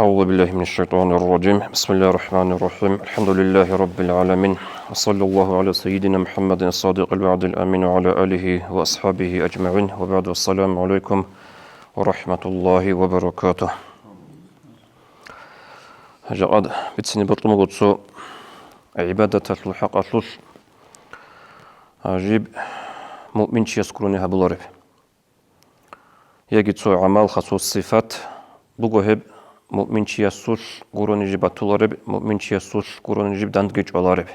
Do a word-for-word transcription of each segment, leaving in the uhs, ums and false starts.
أعوذ بالله من الشيطان الرجيم. بسم الله الرحمن الرحيم. الحمد لله رب العالمين. وصلى الله على سيدنا محمد الصادق الوعد الأمين وعلى آله وأصحابه أجمعين. وبعد. السلام عليكم ورحمة الله وبركاته. Жакъа бицине бокьун буго цо гӀибадаталъул хӀакъалъулъ, а, жиб муъминчияс гурони гьабулареб. Яги цо гӀамал, хасус сифат буго гьеб муъминчиясулъ гурони жиб батулареб, муъминчиясулъ гурони жиб дандги чӀвалареб.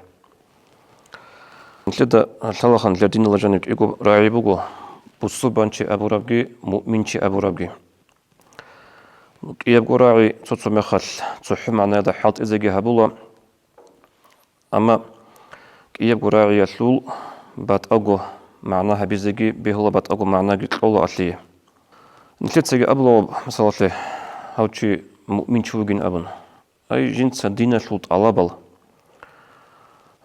Нилъеда лъалаха, нилъер диналда жаниб кӀиго рагӀи буго, бусурбанчи абурабги, муъминчи абурабги. КӀиябго рагӀи цо-цо мехалъ цохӀо магӀнаялда хӀалтӀизеги гьабула. Амма кӀиябго рагӀиялъул батӀаго магӀна гьабизеги бегьула, батӀаго магӀнаги кьола алъие. Нилъецаги абула, масалалъе, гьав чи муъминчи вугин абун. Ай, жинца диналъул тӀалабал,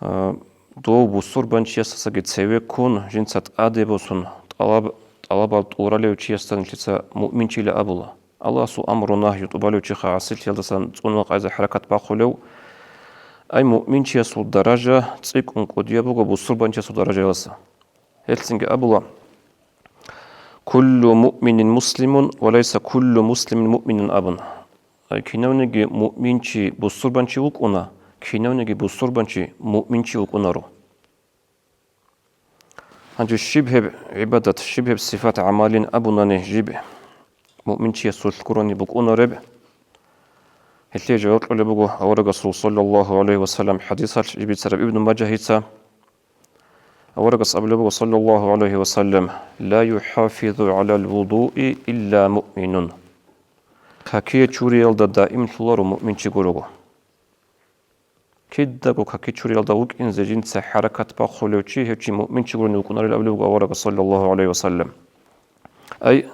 а, дов бусурбанчиясдасаги цеве ккун, жинца тӀаде босун, тӀалаб-, тӀалабал тӀуралев чиясда нилъеца муъминчила абула. Аллагьасул амру-нагью тӀубалев чиха гӀасилъиялдасан цӀунула къайзе хӀаракат бахъулев, ай, муъминчиясул даража цӀикӀкӀун кӀудияб буго бусурбанчиясул даражаялдаса. Гьелъинги абула: «Куллу муъминин муслимун ва лайса куллу муслимин муъминун», – абун. Ай, кинавниги муъминчи бусурбанчи вукӀуна, кинавниги бусурбанчи муъминчи вукӀунаро. Гьанже щиб гьеб гӀибадат, щиб гьеб сифат гӀамалин абунани жиб муъминчиясулъ гурони букӀунареб? Гьелъие жаваб кьолеб буго аварагасул, саллаллагьу гӀалайгьи ва саллам, хӀадисалъ, жиб бицараб Ибну Мажагьица. Аварагас абулеб буго, саллаллагьу гӀалайгьи ва саллам: «Ла юхӀафизу гӀалал вудуи илла муъминун». Какие чуриялда даимлъуларо муъминчи гурого. Кидаго каки чуриялда вукӀинзе жинца хӀаракат бахъулев чи, гьев чи муъминчи гурони вукӀунарил абулеб буго аварагас, саллаллагьу гӀалайгьи ва саллам. Ай,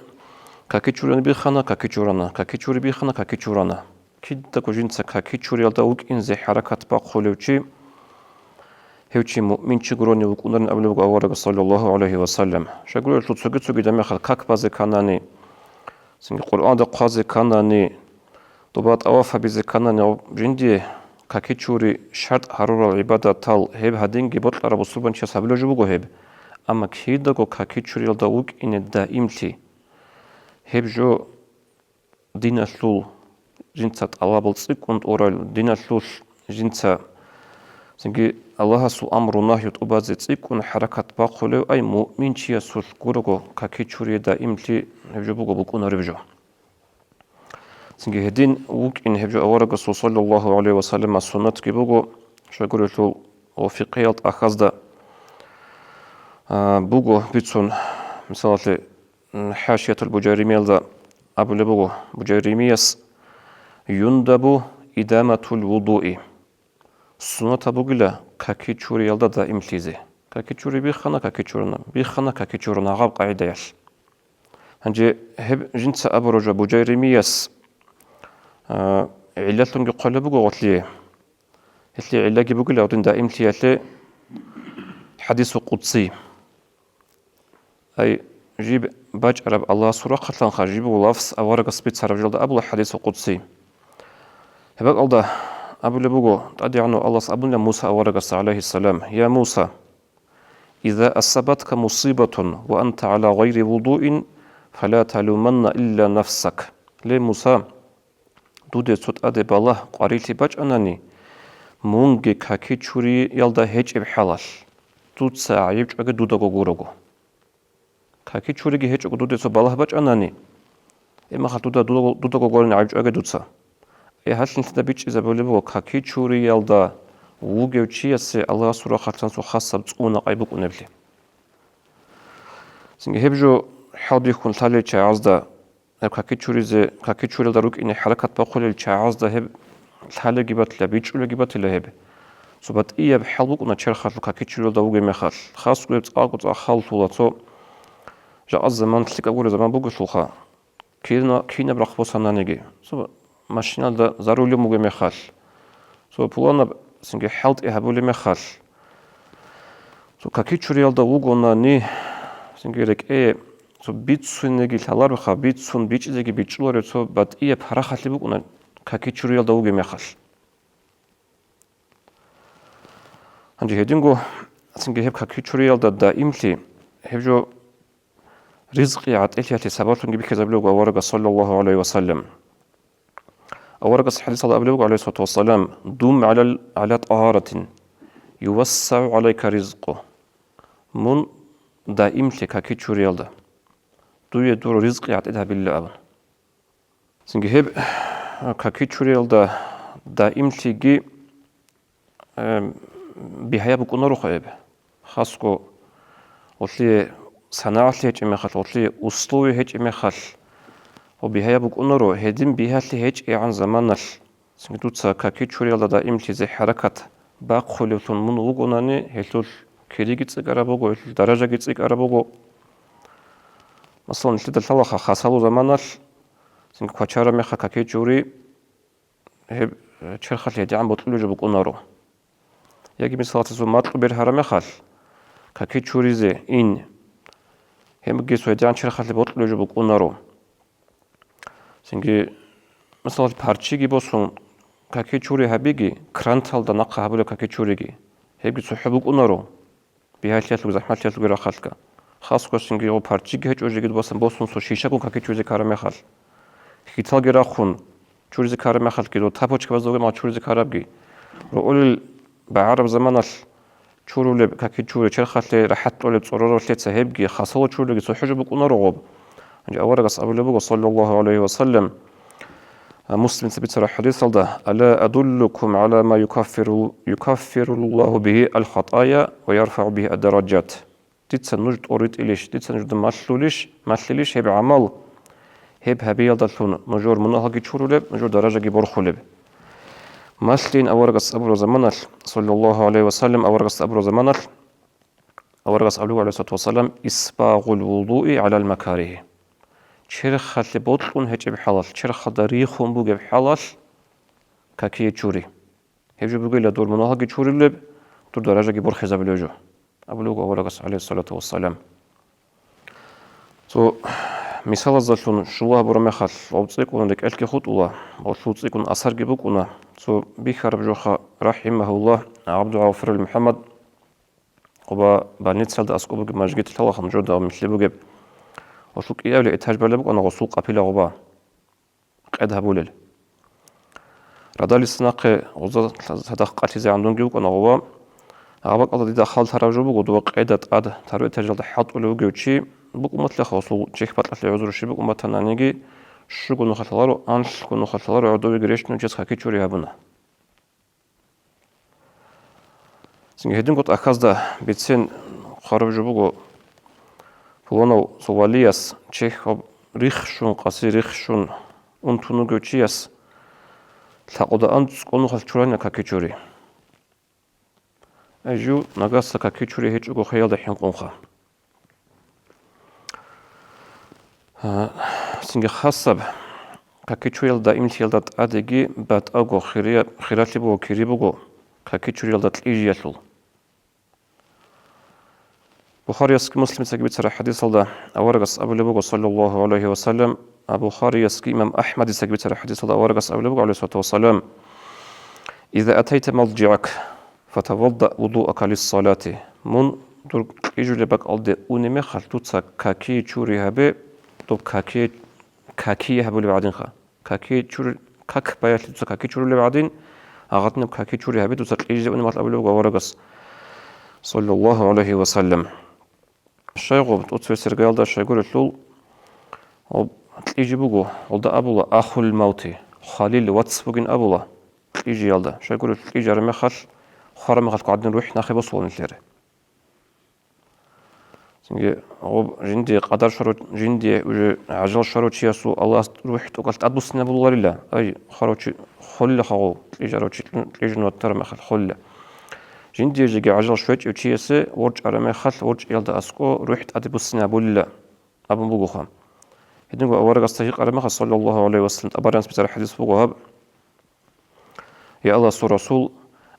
каки чурани бихана, каки чурана, каки чури бихана, каки чурана. Кидаго жинца каки чуриялда вукӀинзе хӀаракат бахъулев чи, гьев чи муъминчи гурони вукӀунарин абулеб буго аварагас, саллаллагьу гӀалайгьи ва саллам. Щайгурелъул цоги-цоги даме хал как базе канани, цинги Къуръанда хъвазе канани, тӀуба тӀаваф гьабизе канани, жиндие каки чури шартӀ гьарурал гӀибадатал гьеб гьадинги бокьараб бусурбанчияс гьабулеб жо буго гьеб. Амма кидаго каки чуриялда вукӀине даимлъи, гьеб жо диналъул жинца тӀалабал цӀикӀкӀун тӀурал, диналъулъ жинца цинги Аллагьасул амру-нагью тӀубазе цӀикӀкӀун хӀаракат бахъулев, ай, муъминчиясулъ гурого каки чурие даимлъи гьеб жо буго букӀунареб жо. Цинги гьедин вукӀин гьеб жо аварагасул, саллаллагьу гӀалайгьи ва саллама, суннатги буго, щайгурелъул ва фикъгьиял тӀахьазда, а, буго бицун, мисалалъе, м, ХӀашиятул Бужайримиялда абулеб буго, Бужайримияс: «Юндабу идаматул вудуи». Суннатаб бугила каки чуриялда даимлъизе. Каки чури бихана, каки чурана, бихана, каки чурана, гьаб къагӀидаялъ. Гьанже гьеб жинца абураб жо Бужайримияс, а, гӀиллалъунги хъвалеб буго гъолъие. Гьелъие гӀиллаги бугила гьадин даимлъиялъе хӀадису къудси. Ай, жиб бачӀараб Аллагьасул рахъалъанха жиб лафз аварагас бицараб жалда абула хӀадису къудси. Гьеб бакӀалда абулеб буго, ТӀадегӀанав Аллагьас абуна Муса аварагасда, гӀалайгьиссалам: «Я Муса, иза асабатка мусибатун ва анта гӀала гъайри вудуин, фала талуманна илла нафсак». Ле, Муса, дуде цо тӀаде балагь, къварилъи бачӀанани, мунги каки чуриялда гьечӀеб хӀалалъ, дуца гӀайиб чӀваги дудаго гурого. Каки чуриги гьечӀого дуде цо балагь бачӀанани, гьеб мехалъ дуда, дуда, дудаго гурин гӀайиб чӀваги дуца. Гьалъ нилъеда бичӀчӀизабулеб буго, каки чуриялда вугев чиясе Аллагьасул рахъалъанасул хасаб цӀуна къай букӀунеблъи. Цинги гьеб жо хӀалбихьун лъалел чагӀазда, гьеб каки чуризе, каки чуриялда рукӀине хӀаракат бахъулел чагӀазда гьеб лъалеги батила, бичӀчӀулаги батила гьеб. Цо батӀияб хӀал букӀуна черхалъул каки чуриялда вугеб мехалъ. Хасго гьеб цӀакъго цӀакъ хал лъула цо. Жакъа заман лъикӀаб гуреб заман бугелъулха. Кина-, кинаб рахъ босананиги, цо машиналда за рулем вугеб мехалъ, цо пуланаб цинги хӀалтӀи гьабулеб мехалъ, цо каки чуриялда вугонани, цинги рекӀее цо бицунеги лъалароха, бицун бичӀчӀизеги бичӀчӀуларев цо батӀияб парахалъи букӀуна, какичуриялда вугеб мехалъ. Гьанже гьединго цинги гьеб какичуриялда даимлъи, гьеб жо ризкъи гӀатӀилъиялъе сабаблъунги бихьизабулеб буго аварагас, саллаллагьу гӀалайгьи ва саллам. Аварагас хӀадисалда абулеб буго, гӀалайгьиссалату вассалам: «Дум гӀалал, гӀала тӀагьаратин, ювассагӀу гӀалайка ризкъу». Мун даимлъе какичуриялда, дуе дур ризкъи гӀатӀид гьабилила абун. Цинги гьеб какичуриялда даимлъиги, э, бигьаяб букӀунароха гьеб. Хасго гъолъие санагӀалъи гьечӀеб мехалъ, гъолъие условие гьечӀеб мехалъ, гьеб бигьаяб букӀунаро, гьедин бигьалъи гьечӀегӀан заманалъ, цинги дуца какичуриялда даимлъизе хӀаракат бахъулевлъун мун вугонани, гьелъул кириги цӀикӀкӀараб буго, гьелъул даражаги цӀикӀкӀараб буго. Масалан, нилъеда лъалаха хасалу заманалъ, цинги квачараб мехалъ какичури, гьеб, э, черхалъ гьедигӀан бокьулеб жо букӀунаро. Яги, мисалалъе, цо макьу бергьараб мехалъ, какичуризе ин, гьебги цо гьедигӀан черхалъе бокьулеб жо букӀунаро. Цинги, мисалалъе, парччиги босун, какичури гьабиги, кранталда нахъа гьабулеб какичуриги, гьебги цохӀо букӀунаро. Бигьалъиялъул, захӀмалъиялъулги рахъалъга. Хасго цинги гъо парччиги гьечӀо жеги басан босун цо шишагун какичуризе ккараб мехалъ. Хьиталги рахун чуризе ккараб мехалъги, дов тапочкабазда вугеб мехалъ чуризе ккарабги. Рогьулел багӀараб заманалъ чурулеб какичури, черхалъе рахӀат кьолеб цӀороролъеца гьебги, хасало чурулебги цохӀо жо букӀунаро гъоб. Гьанже аварагас абулеб буго, саллаллагьу гӀалайгьи ва саллам, а, Муслимица бицараб хӀадисалда: «Ала адуллукум гӀала ма юкаффиру-, юкаффируллагьу бигьи аль-хатая ва ярфагӀу бигьи ад-дараджат?» Дица нуж тӀоритӀилищ, дица нужда малъулищ, малъилищ гьеб гӀамал, гьеб гьабиялдалъун нужер мунагьалги чурулеб, нужер даражаги борхулеб. Малъин аварагас абураб заманалъ, саллаллагьу гӀалайгьи ва саллам, аварагас абураб заманалъ, аварагас абулеб, гӀалайгьиссалату вассалам: «Исбагъул вудуи гӀалал макаригьи». Черхалъе бокьун гьечӀеб хӀалалъ, черхалда рихун бугеб хӀалалъ какие чури. Гьеб жо бугила дур мунагьалги чурулеб, дур даражаги борхизабулеб жо, абулеб буго аварагас, гӀалайгьиссалату вассалам. Цо мисалаздалъун щула гьабураб мехалъ, гъоб цӀикӀкӀун рекӀелъги хутӀула, гъолъул цӀикӀкӀун асарги букӀуна. Цо бихьараб жоха, рахӀимагьуллагь, ГӀабдулгъафурил МухӀаммад, гъоба больницалда аскӀоб бугеб мажгит лъалаха нужеда милълъи бугеб. Гъолъул кӀиабилеб этаж балеб букӀана гъосул къапила гъоба къед гьабулел. Радалиса нахъе гъоза цадахъ къалъизегӀан дунги вукӀана гъова. Гьаб бакӀалда дида хал тараб жо буго, дова къеда тӀад тару этажалда хӀалтӀулев вугев чи букӀун батлаха, гъосул чехь бакьалъе гӀузру щиб букӀун батананиги, щуго нухалъ лъаларо, анлъго нухалъ лъаларо, гӀодовеги рещтӀун чияс какичури гьабуна. Цинги гьединго тӀахьазда бицен хъвараб жо буго, пуланав цо валияс чехь ва рихщун, къаси рихщун унтун вугев чияс лъакъуда анцӀго нухалъ чурана какичури. Ай жив нагаса какичури гьечӀого хиялда хӀинкъунха. А, цинги хасаб, какичуриялда даимлъиялда тӀадеги батӀаго хирияб-, хиралъи буго, кири буго какичуриялда кьижиялъул. Бухариясги Муслимицаги бицараб хӀадисалда аварагас абулеб буго, саллаллагьу гӀалайгьи ва саллам, а Бухариясги имам АхӀмадицаги бицараб хӀадисалда аварагас абулеб буго, гӀалайгьиссалату вассалам: «Иза атайта малжигӀак, фатавадда вудуака лиссалати». Мун дур кьижулеб бакӀалде унеб мехалъ дуца какие чури гьабе, доб какие, какие гьабулеб гӀадинха. Какие чури, как баялъе дуца какие чурулеб гӀадин, гьагъадинаб какие чури гьабе дуца кьижизе унеб мехалъ абулеб буго аварагас, саллаллагьу гӀалайгьи ва саллам. Щайгъуб, тӀоцеве сергаялда щайгурелъул, гьоб кьижи буго, гьолда абула, ахул мавти, халил вац бугин абула кьижиялда. Щайгурелъул кьижараб мехалъ, хвараб мехалъ гӀадин рухӀ нахъе босула нилъер. Цинги гьоб жиндие къадар щварав, жиндие уже гӀажал щварав чиясул Аллагьас рухӀ тӀокӀалъ тӀадбуссинабуларила, ай, хварав чи, холила хагъул, кьижарав чи кьижун ватараб мехалъ холила. Жиндие жеги гӀажал щвечӀев чиясе ворчӀараб мехалъ, ворчӀиялда аскӀо рухӀ тӀаде буссинабулила абун бугоха. Гьединго аварагасда гьикъараб мехалъ, саллаллагьу гӀалайгьи ва саллам, ТӀабариянас бицараб хӀадис буго гьаб: «Я Аллагьасул Расул,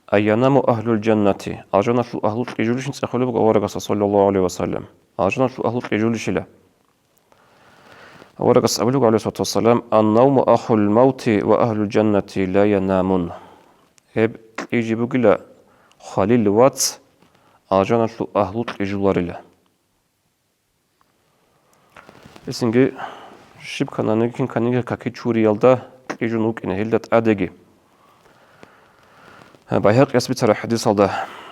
айянаму агьлул жаннати, алжаналъул агьлу кьижулищ?» — цӀехолеб буго аварагасда, саллаллагьу гӀалайгьи ва саллам. Алжаналъул агьлу кьижулищила? Аварагас абулеб, гӀалайгьиссалату вассалам: «Ан-навму ахул мавти ва ахлул жаннати ла янамун». Гьеб кьижи бугила хвалил вац, алжаналъул агьлу кьижуларила. Гьесинги щиб кканиги, кин кканиги каки чуриялда кьижун вукӀине, гьелда тӀадеги. Байгьакъияс бицараб хӀадисалда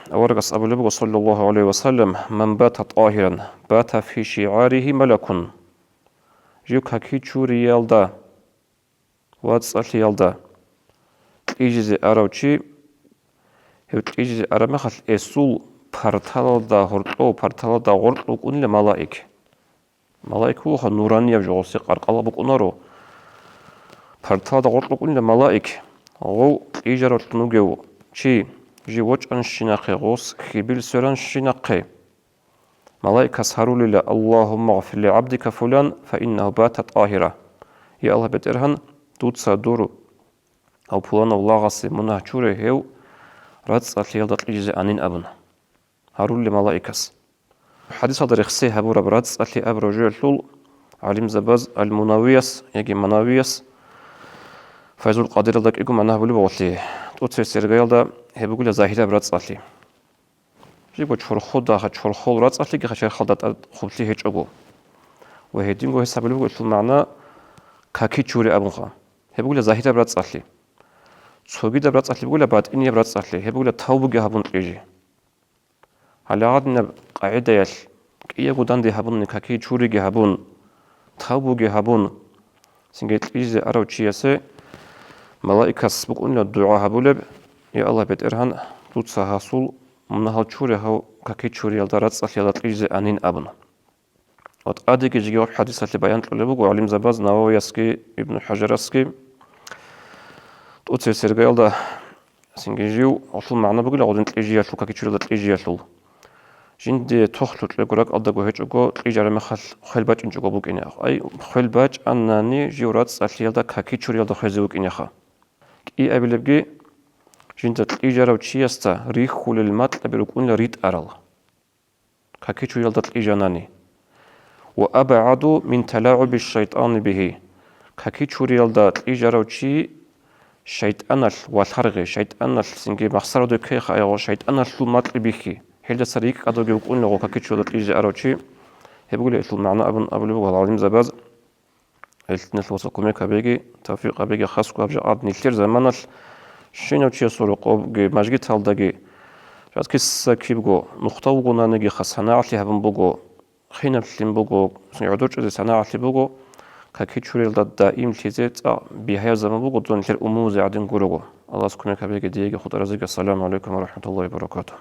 аварагас абулеб буго, саллаллагьу гӀалайгьи ва саллам: «Ман бата тӀагьиран, бата фи шигӀаригьи малакун». Жив каки чуриялда, вацӀцӀалъиялда кьижизе арав чи, гьев кьижизе араб мехалъ эсул парталалда гьоркьов, парталалда гъоркь вукӀунила малаик. Малаик вугоха нуранияб жо, гъосе къаркъала букӀунаро. Парталда гъоркь букӀунила малаик, гъов кьижаравлъун вугев чи, жив вачӀанщинахъе, гъос хьибил сверанщинахъе. Малаикас гьарулила: «Аллагьумма гъфир ли гӀабдика фулан, фа иннагьу бата тӀагьира». Я Аллагь, БетӀергьан, дуца дур гьав пуланав лагъасе мунагь чуре, гьев рацӀцӀалъиялда кьижизе анин абун. Гьарулли малаикас. ХӀадисалда рехсей гьабураб рацӀцӀалъи абураб жоялъул гӀалимзабаз Ал-Мунавияс яги Манавияс Файзул Къадиралда кӀиго магӀна гьабулеб гъолъи, тӀоцебесеб иргаялда гьеб бугила загьираб рацӀцӀалъи. Жибго чорхода, чорхол рацӀцӀалъиги черхалда тӀад хъублъи гьечӀого. Ва гьединго гьес гьабулеб буго гьелъул магӀна каки чури абунха. Гьеб бугила загьираб рацӀцӀалъи. Цогидаб рацӀцӀалъи бугила батӀинияб рацӀцӀалъи, гьеб бугила тавбуги гьабун кьижи. Гьале гьадинаб къагӀидаялъ кӀиябго данде гьабуни, каки чуриги гьабун, тавбуги гьабун, цинги кьижизе арав чиясе малаикас букӀунила дугӀа гьабулеб: «Я Аллагь, БетӀергьан, дуца гьасул мунагьал чуре гьав каки чуриялда рацӀцӀалъиялда кьижизе анин», – абун. Ва тӀадеги жеги гьаб хӀадисалъе баян кьолеб буго гӀалимзабаз Нававиясги Ибн ХӀажарасги. ТӀоцебесеб иргаялда цинги жив гьелъул магӀна бугила гъодин кьижиялъул, каки чуриялда кьижиялъул. Жинде тохлъукьего ракӀалдаго гьечӀого, кьижараб мехалъ хвел бачӀинчӀого букӀине. Ай, хвел бачӀанани жив рацӀцӀалъиялда каки чуриялда хвезе вукӀинеха. КӀиабилебги, жинда кьижарав чиясда рихьулел макьаби рукӀунила ритӀарал. Каки чуриялда кьижанани. «Ва абгӀаду мин талаӀуби шайтӀани бигьи». Каки чуриялда кьижарав чи шайтӀаналъ валъаргъи, шайтӀаналъ цинги махсарадухъе хайгъо, шайтӀаналъул макьи бихьи, гьелдаса рикӀкӀадавги вукӀунилгъо каки чуриялда кьижизе арав чи. Гьеб бугила гьелъул магӀна абун абулеб буго гьал гӀалимзабаз. Гьелъиналъуваса кумек гьабеги, тавфикъ гьабеги, хасго гьаб жакъа нилъер заманалъ щинав чиясул рокъобги, мажгиталдаги, жакъа киса-кибго нухда вугонаниги, хас санагӀалъи гьабун буго, хинаблъин буго, гӀодор чӀезе санагӀалъи буго, каки чуриялда даимлъизе цӀакъ бигьаяб заман буго, дун нилъер умумузе гӀадин гурого. Аллагьас кумек гьабеги диеги хутӀа разиги. Ассаламу гӀалайкум ва рахӀматуллагьи ва баракатугь.